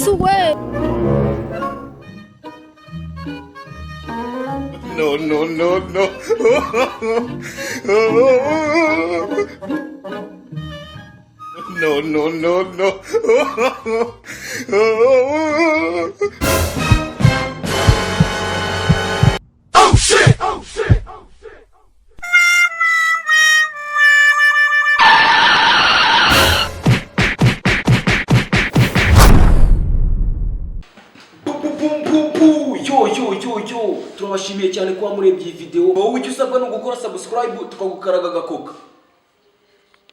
Yesu we! No, no, no, no. No, no, no, no. Yo yo yo yo, turabashimiye cyane kuba murebye iyi video. Wowe icyo usabwa ni ugukora subscribe, tukagukaraga agakoka.